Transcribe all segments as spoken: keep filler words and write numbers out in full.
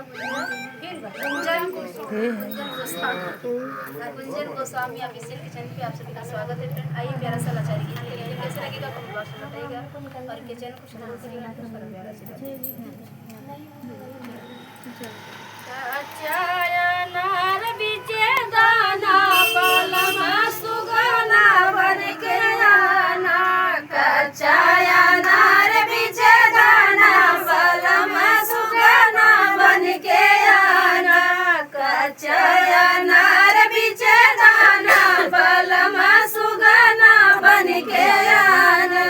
गुंजन गोस्वामी, गुंजन गोस्वामी ऑफिशियल किचन पे आप सभी का स्वागत है फ्रेंड। आइए प्यारा सा लाचारी गीत लेके आइए। कैसे लगेगा कमेंट बॉक्स में बताइएगा और किचन को शुरू करिएगा। कच्चा अनार बिचे दाना बलमा सुगना बन के आना। कच्चा अनार बिचे दाना बलमा सुगना बन के आना। कच्चा अनार बिचे दाना बलमा सुगना बन के आना।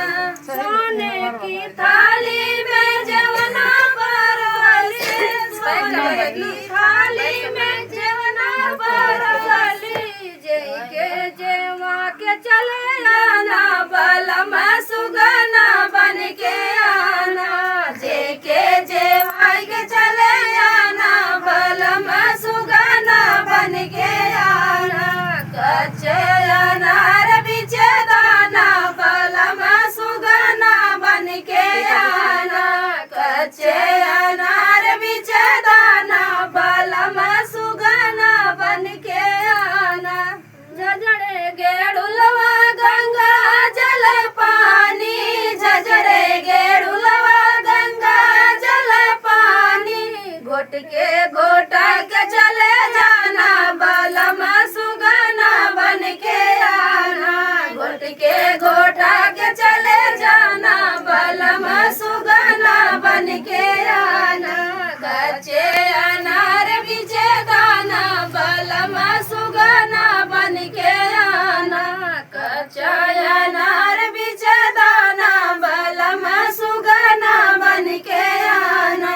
सोने की थाली में जेवना परवाली, सोने की थाली में जेवना परवाली, जेके जेवा के चले आना बलमा सुगना बन के आना। जेके जेवा के चले आना बलमा सुगना बन के आना। कच्चे अनार बिचे दाना बलमा सुगना बन के आना। कच्चे अनार बिचे दाना बलमा सुगना बन के आना। झझरे गेड़ुलवा गंगा जल पानी, झझरे गेड़ुलवा गंगा जल पानी। घोट के घोटा के चले जाना बलमा सुगना बन के आना। घोट के घोटा के चले जाना बलमा सुगना बन के आना। कच्चे अनार बिचे दाना बलमा सुगना बन के आना। कच्चा अनार बिचे दाना बलमा सुगना बन के आना।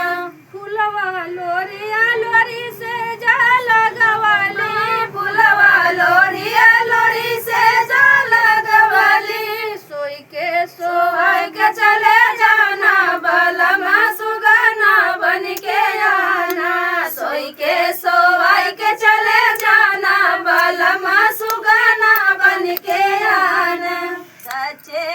फुलवा लोरिया लोरी से जा लगवाली, फुलवा लोरिया लोरी से जा लगवाली। सोई के सोई के चले जाना बलमा सुगना बन के आना। सोई के सोई के चले जाना बलमा सुगना बन के आना। कच्चे